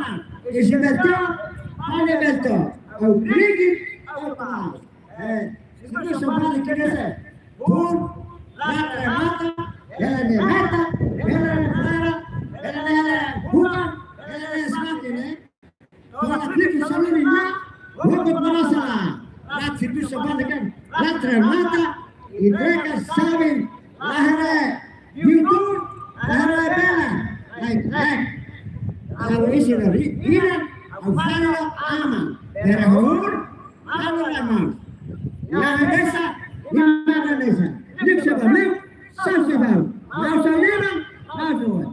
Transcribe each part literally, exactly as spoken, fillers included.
Ana, isi beto, ane beto, au krigi, au pa. Eh, situ sempat dikira se. Pun, latre mata, hela ne mata, hela ne mara, hela ne hela bukan, hela ne semakin, eh. Tola krigi saluri na, hukum perasaan. Lat situ sempat kan, latre mata, entrega sabi, lahre, YouTube, lahre bela, like, like. Au isi dari, iran, au fala ama, berahur, Anu lamang. Yang desa, yang desa. Lik sebab lik, sang sebab. Mau saliran, mau suan.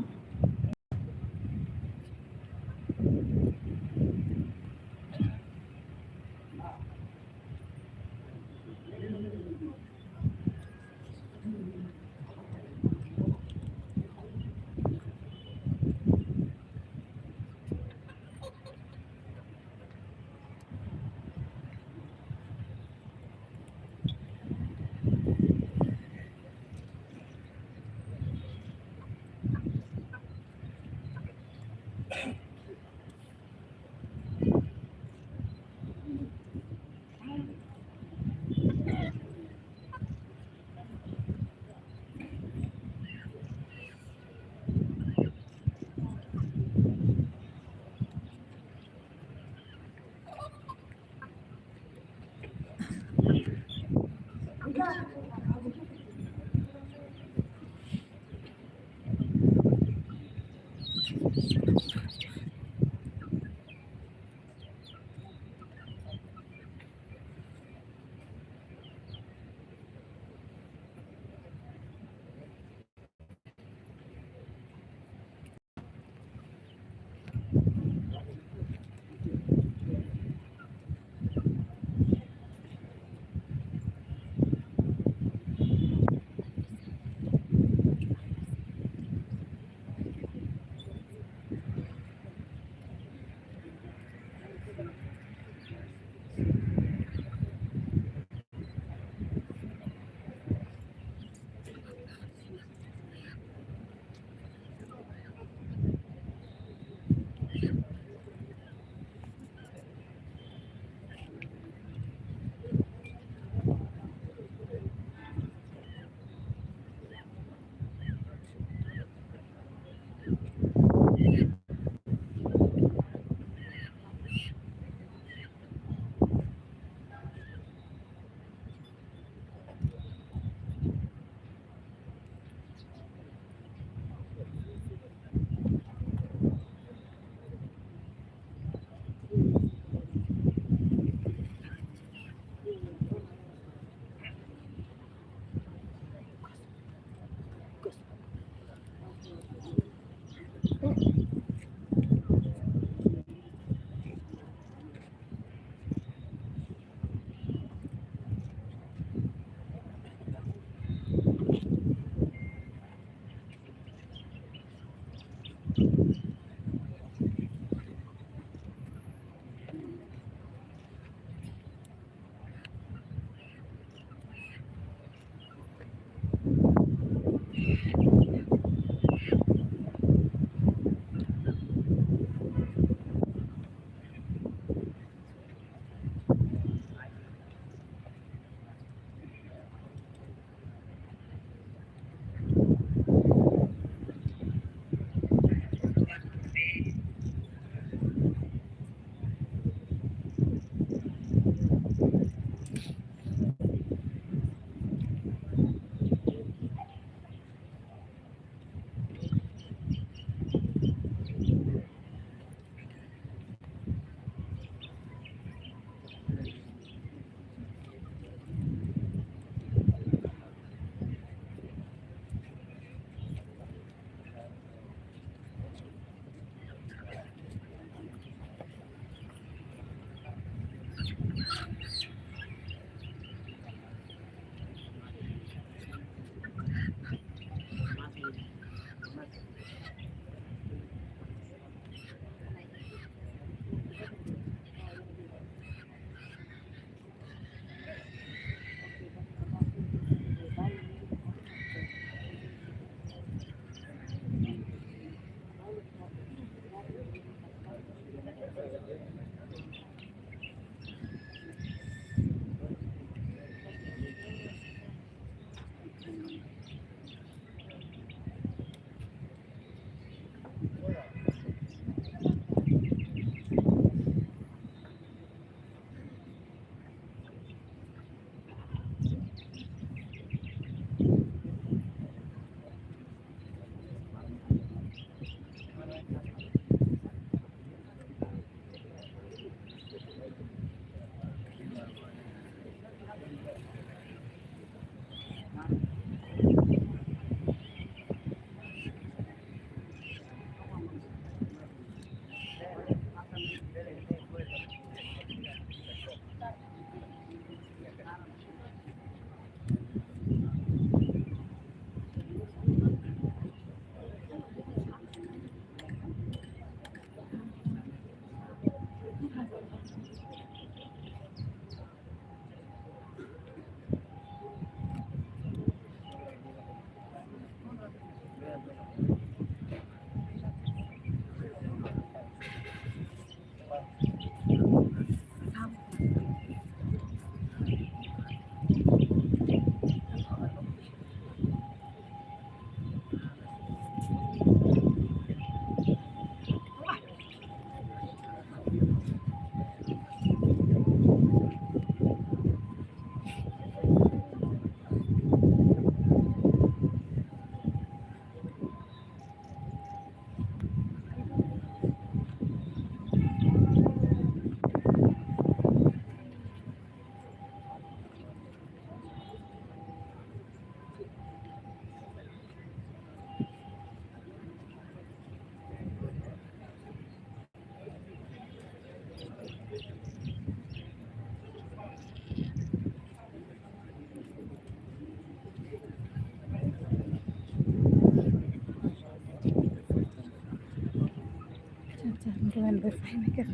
Ando fai maker.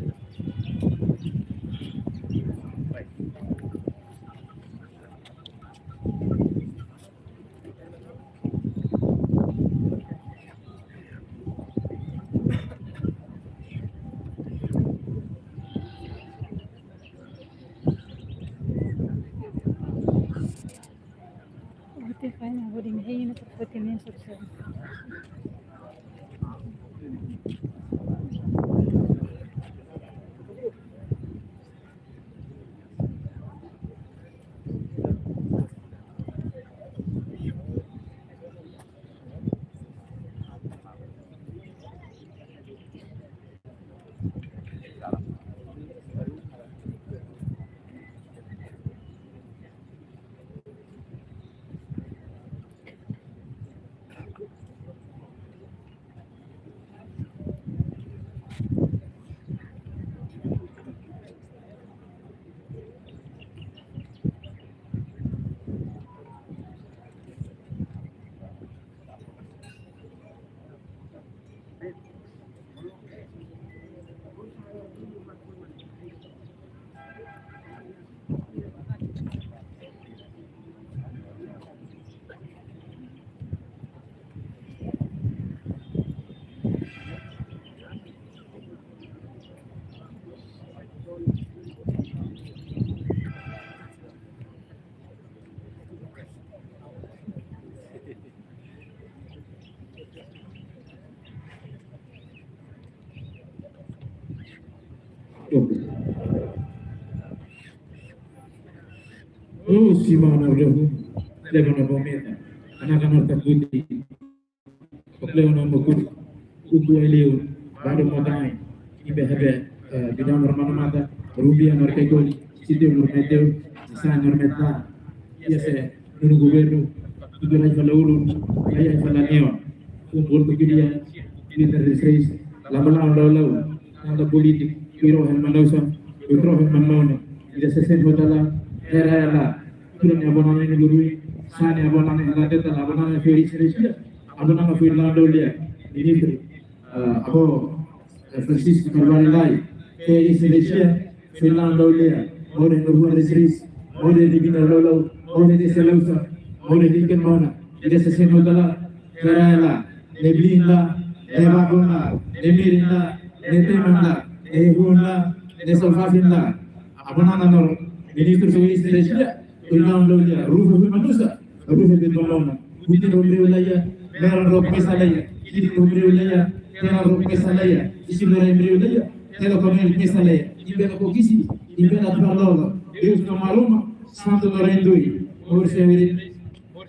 Oke, fine, aku di meja ini, terus buat ini, sorry, sorry. Oh, si mana udah, dia mana bometa. Anak-anak tak putih. Pakleo no mukut, uku ai liu, baru modai, ibe hebe, eh, bidang mana mata, rubia no kai goli, sitiu no meteu, sa no meta, iha se, nunu governu, tutu lai fala ulun, lai fala neon, un golpe kilia, líder de seis, lama-lama lau-lau, nada polítiku, piro hen manausa, piro hen manmauna, ida sesen hotala, era ela, turan abonan ini gurui, sani abonan ini ladeta, abonan ini feri seresia, abonan ini feri lando lia, ministru, eh, abo, eh, Francisco Carvalho Lai, feri seresia, feri lando lia, more no rua de seis, more de bina lolo, more de selausa, more de ken mauna, ida sesen hotala, era ela, ne'e biin la, ne'e bakon la, ne'e mirin la, ne'e teman la, ne'e hun la, ne'e solfasin la. Abonan no ministru sui selesia, uinan lo dia, rufe hui manusa, rufe beton lona. Buti romreu laya, meran rok mesa laya, kiri romreu laya, tenan rok mesa laya, isi meran reu laya, tela komel mesa laya, imbela kokisi, imbela tuan lolo, Deus no maroma, santo no rendui, morse veri,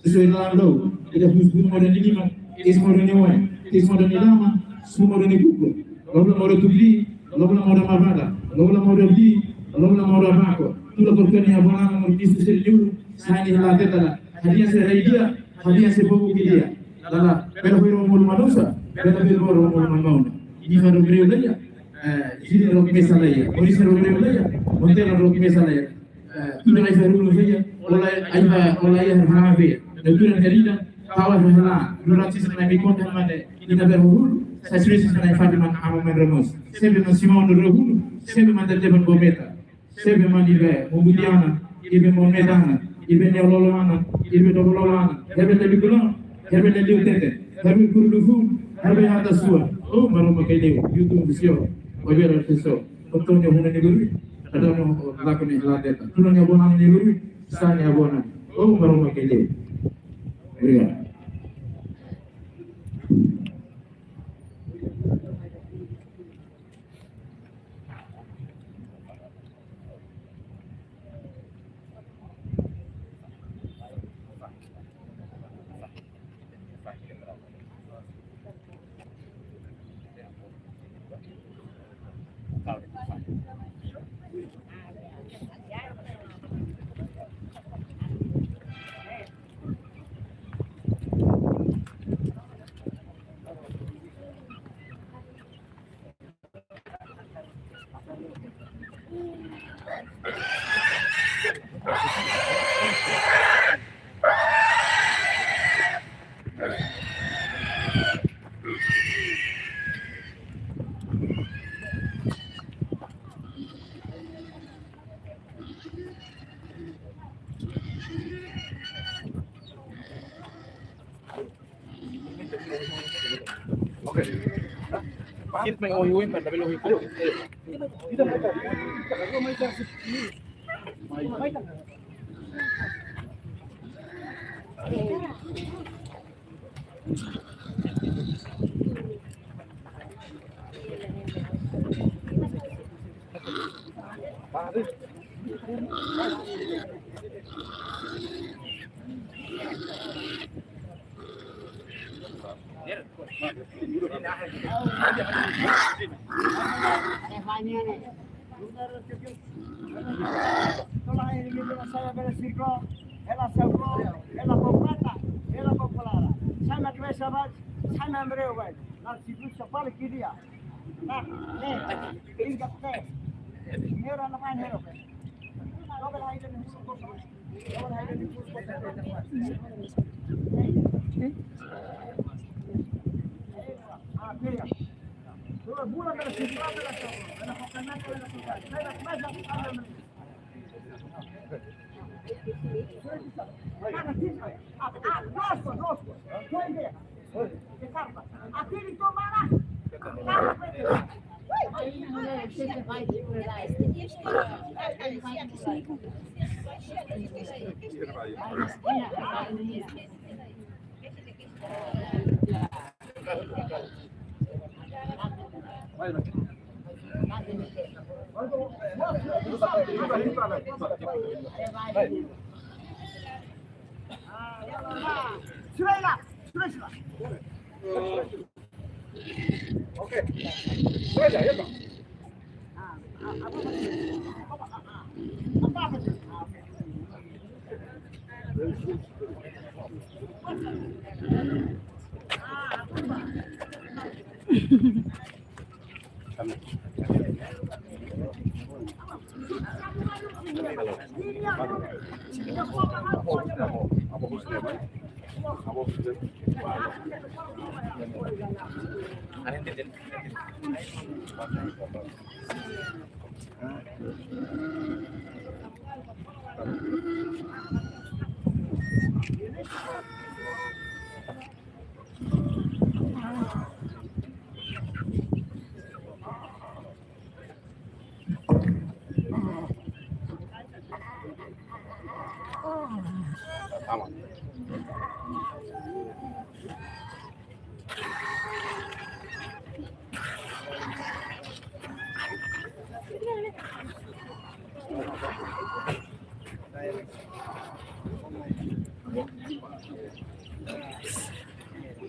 Soe lando, ida hus bun mora ni lima, is mora ni oe, is mora ni lama, su mora ni buko. Lobla mora tubli, lobla mora mavada, lobla mora bli, lobla mora bako. Tula korkani abonana mora misu seri liu, sani la tetala. Hadia se raidia, hadia se bobu kidia. Lala, bela hoi ro mulu manusa, bela bela ro mulu manmauna. Ini faro breu laya, eh, jiri ro mesa laya, polisi ro breu laya, montera ro mesa laya. Eh, tudo mais barulho veia, olá, aí vai, olá, aí vai, veia. Na altura da vida, tava lá, durante esse tempo, quando a mãe, e na verão, se as vezes na infância, mano, a mãe Ramos, sempre no Simão do Rehul, sempre manda de bom cometa, sempre manda de bom diana, e bem bom medana, e bem neololana, e bem dobololana, e bem de biculão, e bem de liutete, e bem curlufu, e bem ata sua, o maroma que deu, YouTube, senhor, o ver a pessoa. Antonio Huna Negeri, Adamo Lako Nehlade, Tulanya Bona Negeri, Sanya Bona. Oh, maroma kele. Obrigado. Sit mai ohin-ohin, kan, tapi lo ikut.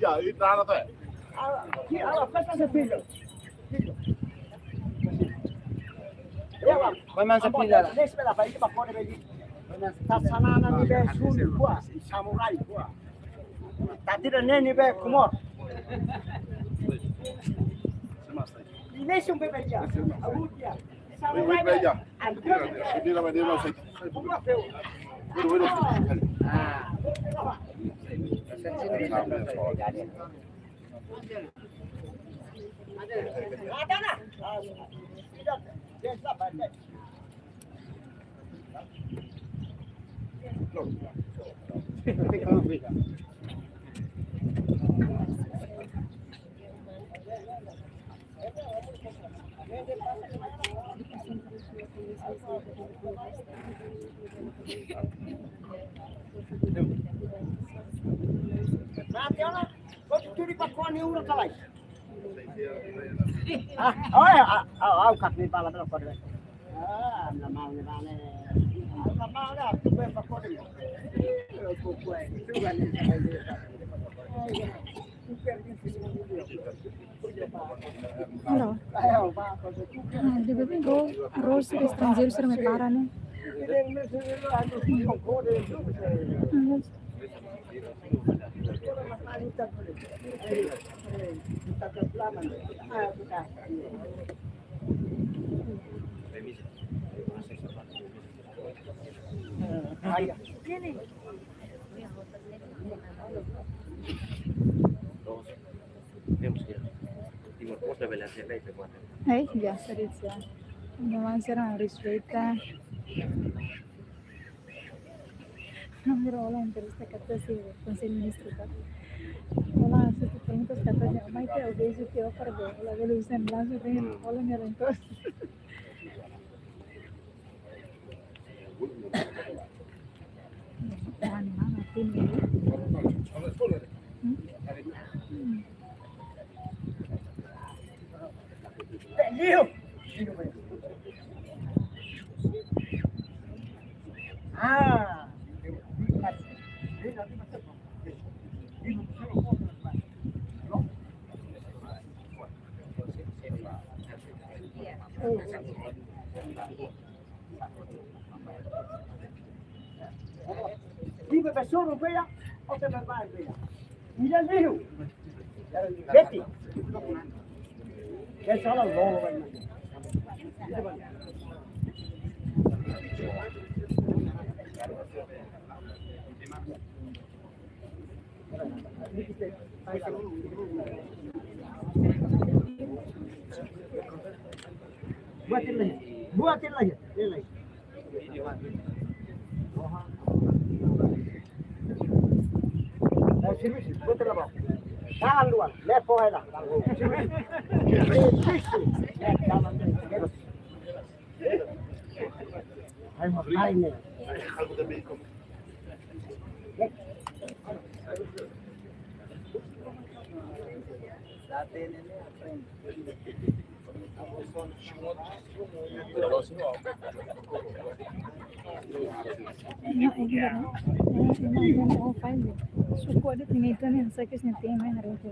Ya, ini tanah teh. Koi man sapila la? Tasana na ni be sulu kua, samurai kua. Tati da neni be kumor. Ini sumbe be ya. Abu ya. Samurai. Ini nama dia masih. Kumor be. Waduh, waduh. Mate ona, kau tutu di pakuan ni ura kalai. Ah, oh ya, ah, ah, ah, kat ni pala belok kau deh. Ah, na mau ni bane. Ah, na mau dah, tu ben pakuan ni. Kau kue, tu kan ni. Hello. Ah, de bebé ro, ro sira estranjeiru sira mai para ne'e. Ai, biasa dice. Memang serang respeta. Nomor orang terus dekat si Konsellu Ministru tak. Orang situ Perguntas katak, mai ke o beijo ke o perdo, la bele usen langsung dengan, hmm, hola nia rentos. Ibu besoro bea, oke, bye bye bea. Ida liu. Beti. Ya salah lo. Buatin lagi. Buatin lagi. Ini lagi. Eh, servisu, buatin lagi. Tangan dua, lepo hela. Servisu. Servisu. Hai, hai, ne. Não, é que não. Não, não, não, não faz. Suku ada tinggal itu nih, saya kesini tim, eh, hari itu.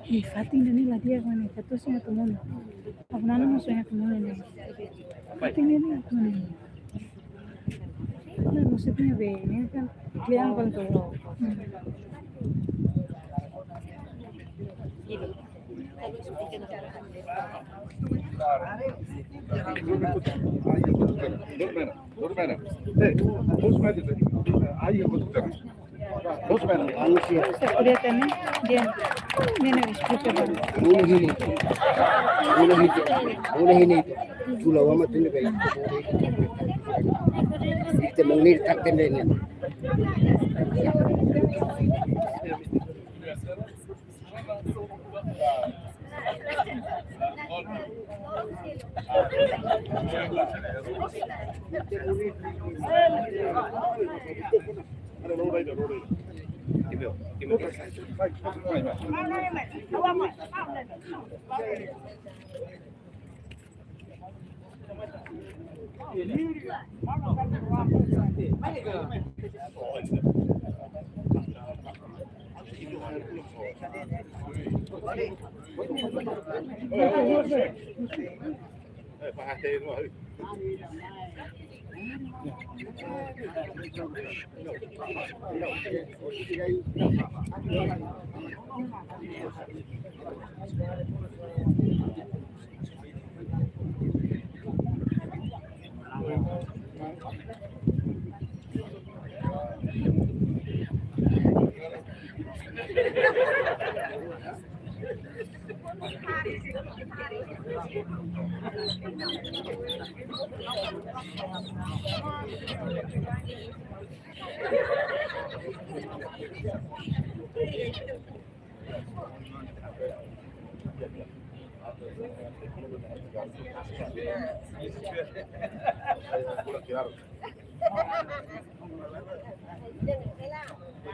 Eh, fatin ida-ne'e la di'ak, mane, katuas iha atu monu. Abu nana mosu iha atu monu ne'e. Fatin ida-ne'e atu monu. Nah, maksudnya be, ini kan klian kan tuh. Dos menos, dos menos. Eh, dos menos. Ahí es otro tema. Dos menos. Kuliah tene, dia, dia nak explica ba. Bolu hini. Bolu hini. Bolu hini. Tula wama tende be. Te mangni tak tende ne.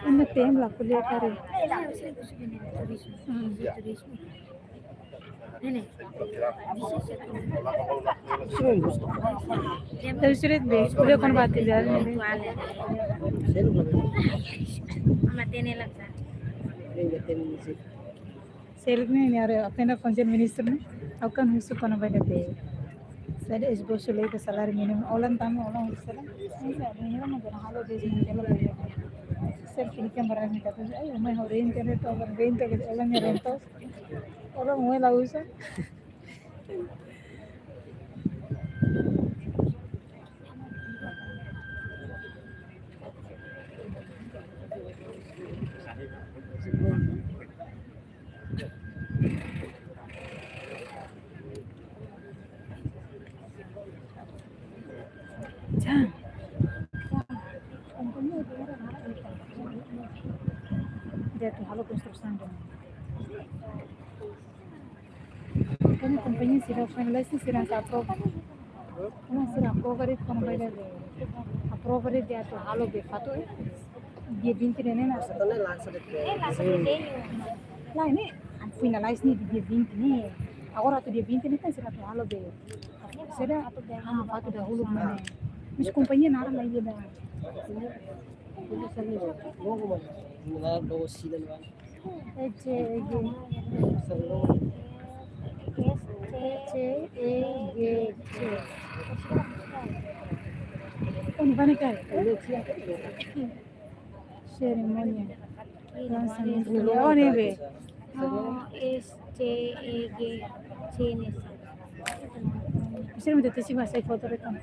Anda tem lá, colher, cara. Ah, turismo. Ne'e, ne'e. Terus sulit be, sudah kon batin dari ne'e. Mama tene laksa. Seluk ne'e, ne'e agora aprende konsellu ministru ne'e. Ha'u kan husu kona-ba ida-ne'e. Saida esbosu lei ba saláriu mínimu. Hola tama, hola saláriu. Ne'e, ne'e, ne'e, ne'e, halo dez mil dólar. Seluk ne'e kan barang ne'e kata, ai, mai hau renta ne'e, tu barang renta, hola ne'e renta. Ora muela usa. Jan. Jan. Kompañia ida-ne'e halo konstrusaun. Kompañia sira finalize, sira sa aprova. Kompañia sira aprova de'it, kompañia sira aprova de'it atu halo be fatuk. Dia vinte ne'e, ne'e. Fatuk ne'e lansa de'it. Lae, ne'e finalize ne'e dia vinte ne'e. Agora atu dia vinte ne'e kan sira atu halo be. Sira, ah, fatuk dahuluk ne'e. Mas kompañia naran laiha ida. Logo, mas. Logo sira, mas. E G, E G. E G, E G. Ini mana kai? Serimónia. Lansamento. Oh, ne'ebé. Oh, S T E G C N S. Bisa minta tesi bahasa foto rekam.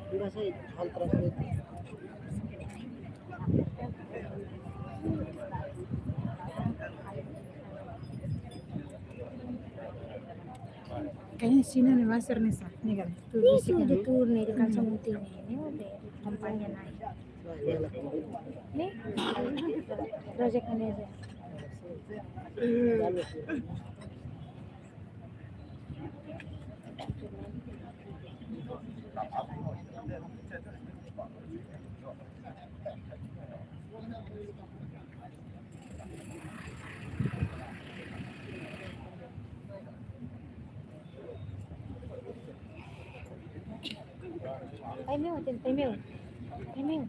Bahasa hal translate. Kayaknya sini nih, master nih, sah. Nih kan, tuh. Ih, basic tuh kan. Di tour nih, di Kalsa Muti nih. Ini udah di kampanye naik. Nih, project manager. Pai meu, atende, pai meu. Pai meu.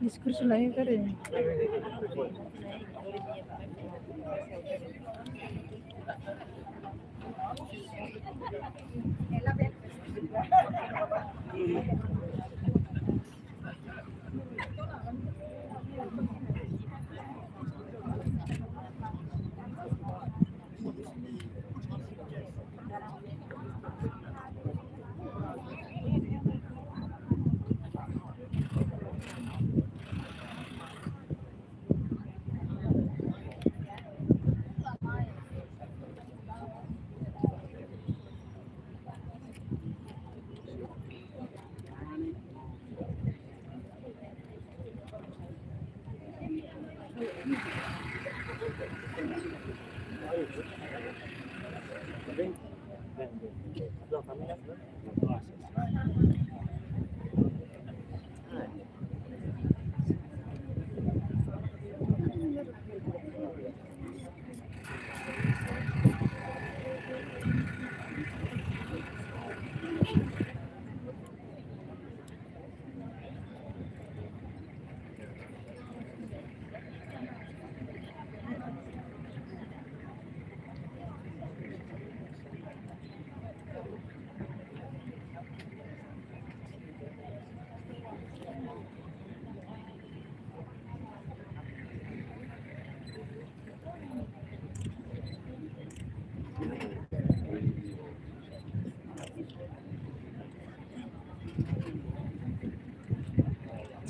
Diskursu lain kare.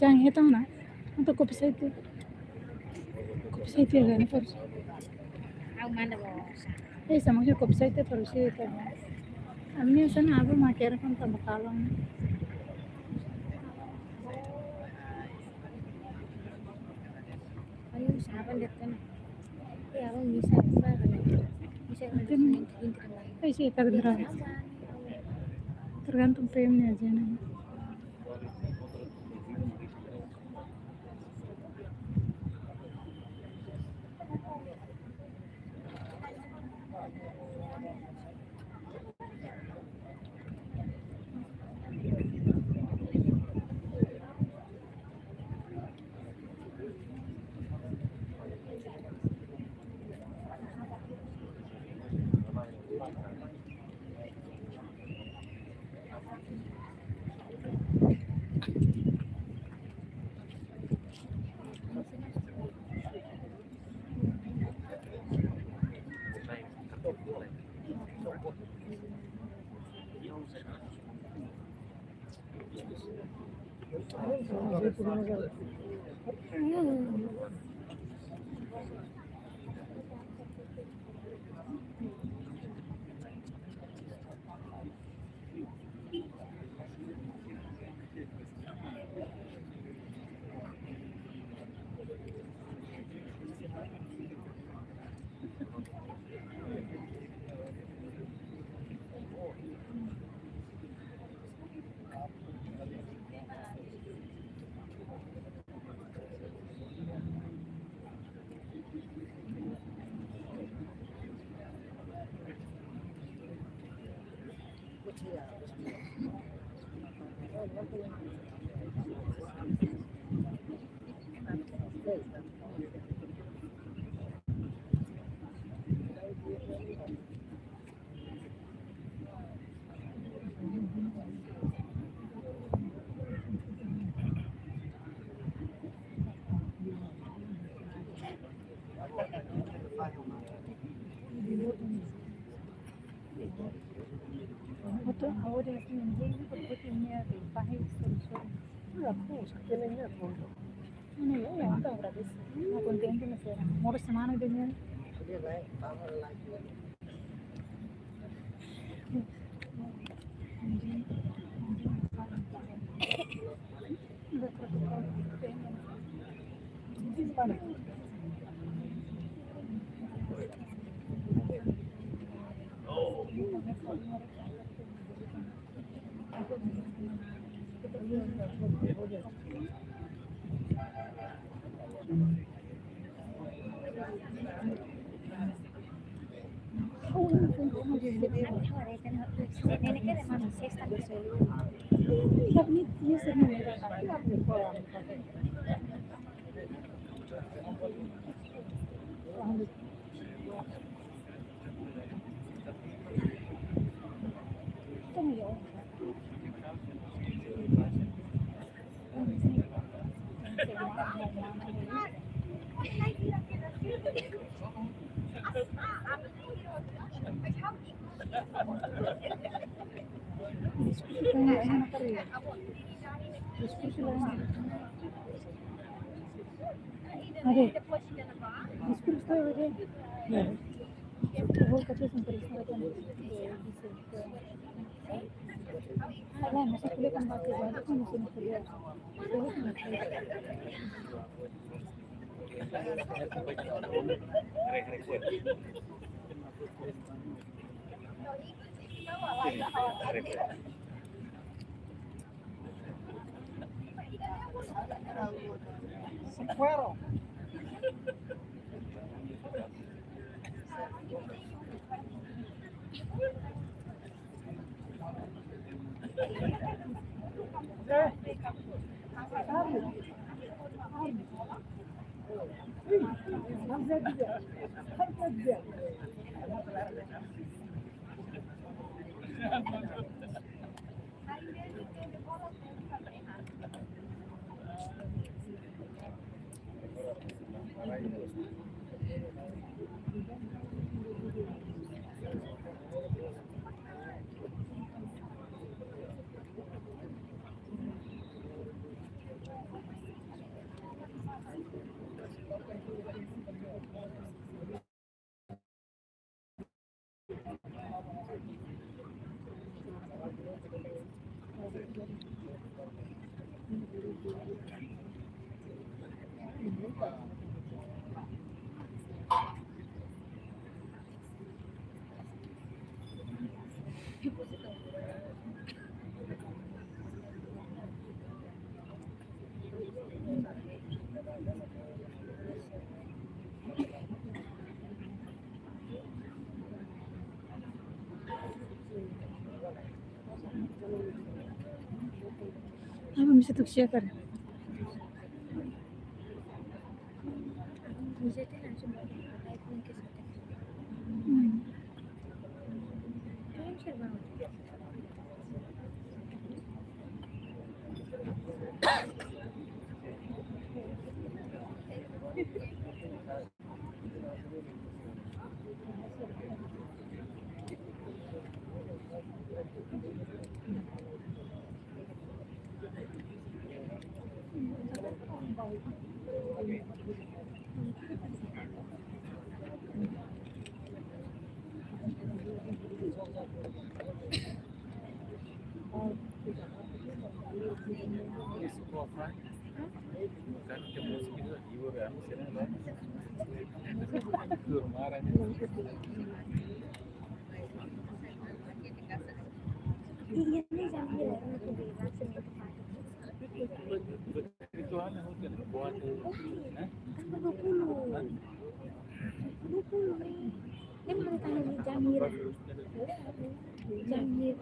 Jan, hetan ona. Atu kopi sai tiha. Kopi sai tiha kan, terus. Au manda bos. Eh, sama aja kopi sai tiha terus itu. Ami sana apa makan kan tambah kalong. Ayo, siapa lihat kan? Ya, abang bisa, bisa, bisa. Mungkin, eh, sih, tergantung. Tergantung frame-nya aja, nah. Otro, ahora es un día, porque tenía de paje y solución. Una cosa, que le había todo. Bueno, yo ya no agradezco. No contento me será. Moro semana de bien. Oke. Diskursu tadi. Ya. Oke, kata sampai sekarang. Ada, masih kuliah kan, masih kuliah. Apa bisa tuk siapa? Bisa itu langsung. Hmm. Lembra da Jamir? Jamir.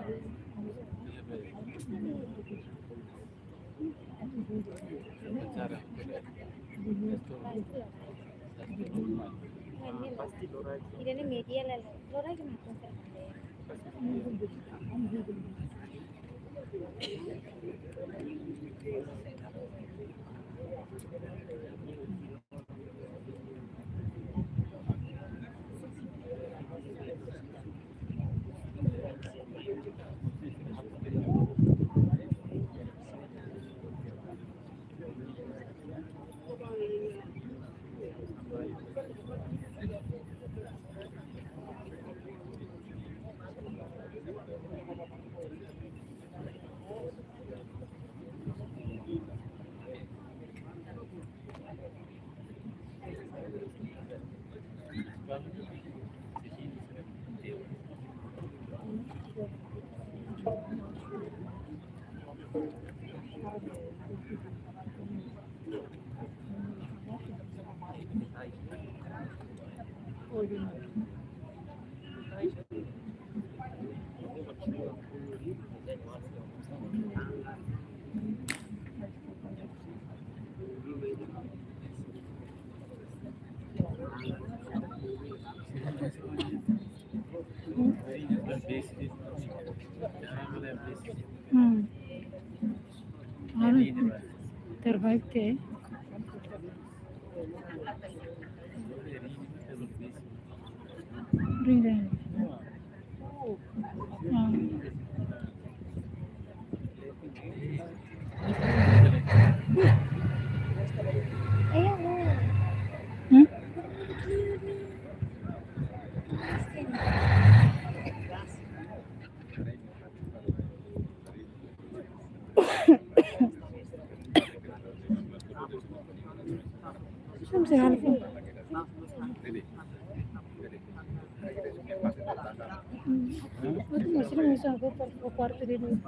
Ida-ne'e media la, loraik na kontra. Hmm. Anu, terbaik ke? Rida. Ah. Hmm? Vamos errar no fundo. Hum. Outro moço, ele começou a roupa, o quarto dele.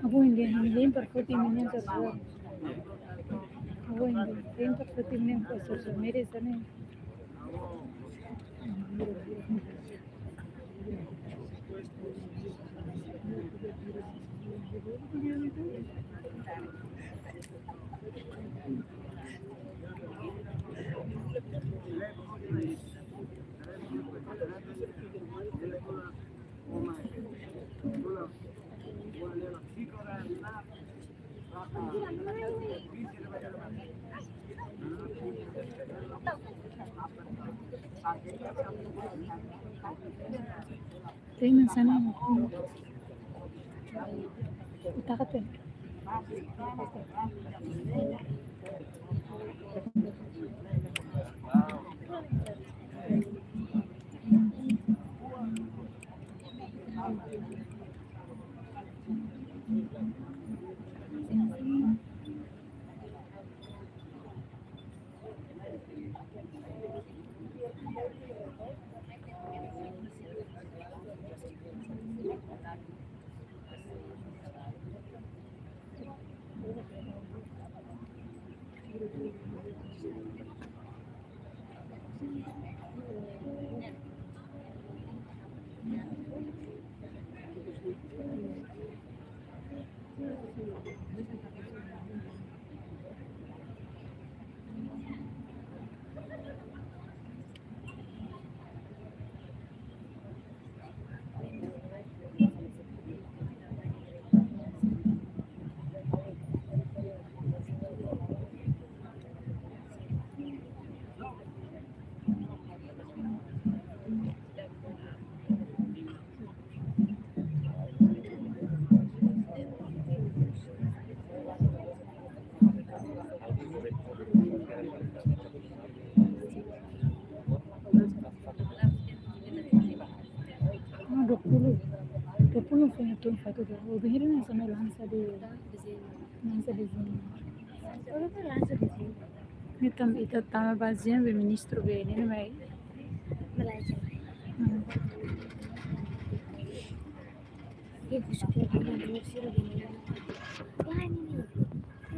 Abo inde, hein, hein, para foti menino sa suar. Abo inde, hein, para foti menino sa suar, merece, né? Tem mensaje. Takate. Atu fatu de. O bihir na sama lansa de, lansa de zin. Lansa de zin. Ita tama ba zin be ministru be ne'e mai. Malaysia. Hmm.